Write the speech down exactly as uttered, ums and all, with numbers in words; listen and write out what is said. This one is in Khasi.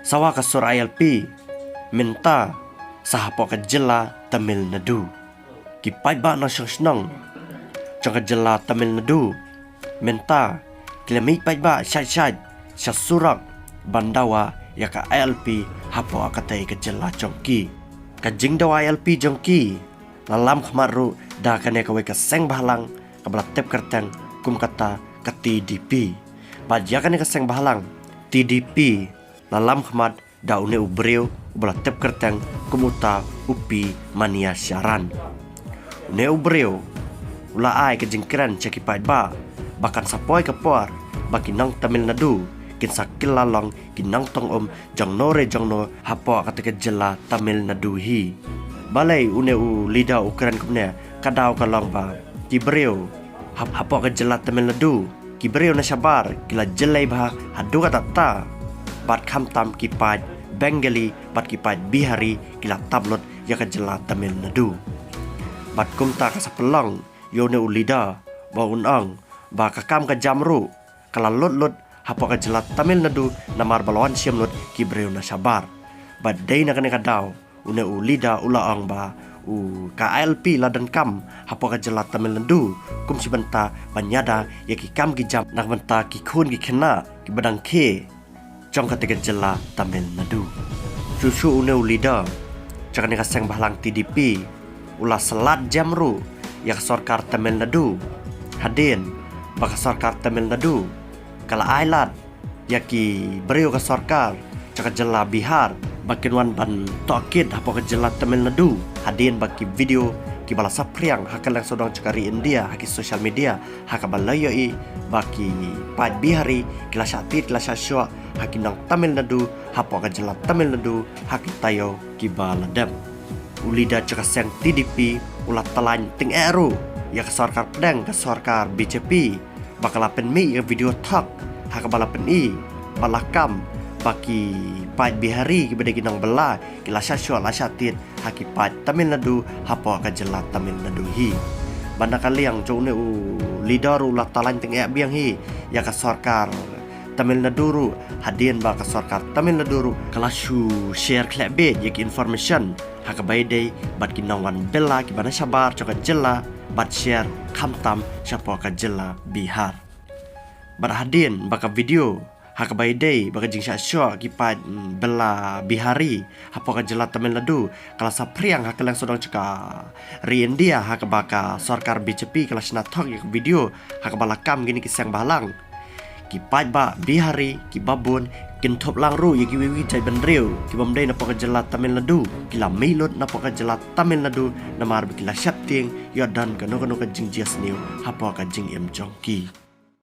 Sawa ka sur ILP mynta sa hapoh ka jylla Tamil Nadu. Ki paidbah nongshong shnong jong ka jylla Tamil Nadu mynta ki la mih paidbah shait shait sha surok ban dawa ïa ka ILP hapoh katei ka jylla jong ki. Ka jingdawa ILP jong ki la lam khmat ruh da kane kawei ka seng bhalang kaba la tip kyrteng kum kata ka TDP. Bad ïa kane ka seng bhalang TDP la lam khmat da une u briew uba la tip kyrteng kum uta u P Maniacharan. Une u briew u la ai ka jingkren sha ki paidbah ba kan sa poi ka por ba ki nong Tamil Nadu kin sa kylla long ki nongtong um jong no re jong no hapoh kata ka jylla Tamil Nadu hi. Balei une u leader u kren kumne? Ka daw ka long ba ki briew hap- hapoh ka jylla Tamil Nadu, ki briew na shabar ki la jyllei bha haduh katta katta, bad khamtam ki paid Bengali bad ki paid Bihari ki la tap lut ïa ka jylla Tamil Nadu. Bad kumta ka sa pynlong ïa une u leader ba un ong ba ka kam ka jam ruh ka la lut lut hapoh ka jylla Tamil Nadu namar ba la wan shim lut ki briew na shabar. Bad dei na kane ka daw une u leader u la ong ba u ka ILP la donkam hapoh ka jylla Tamil Nadu kum shi bynta ban ïada ïa ki kam ki jam na ka bynta ki khun ki khynnah kiba dang khie jong kata ka jylla Tamil Nadu. Shuh shuh une u leader jong kane ka seng bhalang TDP u la slat jem ruh ïa ka sorkar Tamil Nadu, hadien ba ka sorkar Tamil Nadu ka la ai lad ïa ki briew ka sorkar jong ka jylla Bihar ba kin wan ban tohkit hapoh ka jylla Tamil Nadu, hadien ba ki video kiba la saphriang ha kylleng sawdong jong ka ri India ha ki social media ha kaba la ïohi ba ki paid Bihari ki la shah tied ki la shah shoh ha ki nong Tamil Nadu hapoh ka jylla Tamil Nadu ha ki taïew kiba la dep. U leader jong ka seng TDP u la tylli tyngeh ruh ïa ka sorkar pdeng, ka sorkar BJP, ba ka la pynmih ïa ka video thok ha kaba la pyni ba la kam ba ki paid Bihari kiba dei ki nongbylla ki la shah shoh la shah tied ha ki paid Tamil Nadu hapoh ka jylla Tamil Nadu hi. Bad na ka liang jong une u leader ruh u la tylli tyngeh biang hi ïa ka sorkar Tamil Nadu ruh, hadien ba ka sorkar Tamil Nadu ruh ka la shu share khleh beit ïa ki information ha kaba ïadei bad ki nongwan bylla kiba na shabar jong ka jylla bad share khamtam shapoh ka jylla Bihar. Bad hadien ba ka video ha kaba ïadei bad ka jingshah shoh ki paid, mm, bylla Bihari hapoh ka jylla Tamil Nadu ka la saphriang ha kylleng sawdong jong ka ri India ha kaba ka sorkar BJP ka la shna thok ïa ka video ha kaba la kam kine ki seng bhalang. Ki paidbah Bihari kiba bun ki kynthup lang ruh ïa kiwei kiwei jait bynriew kibym dei napoh ka jylla Tamil Nadu, ki la mih lut napoh ka jylla Tamil Nadu namar ba ki la sheptieng ïoh don kano kano ka jingjia sniew hapoh ka jingim jong ki.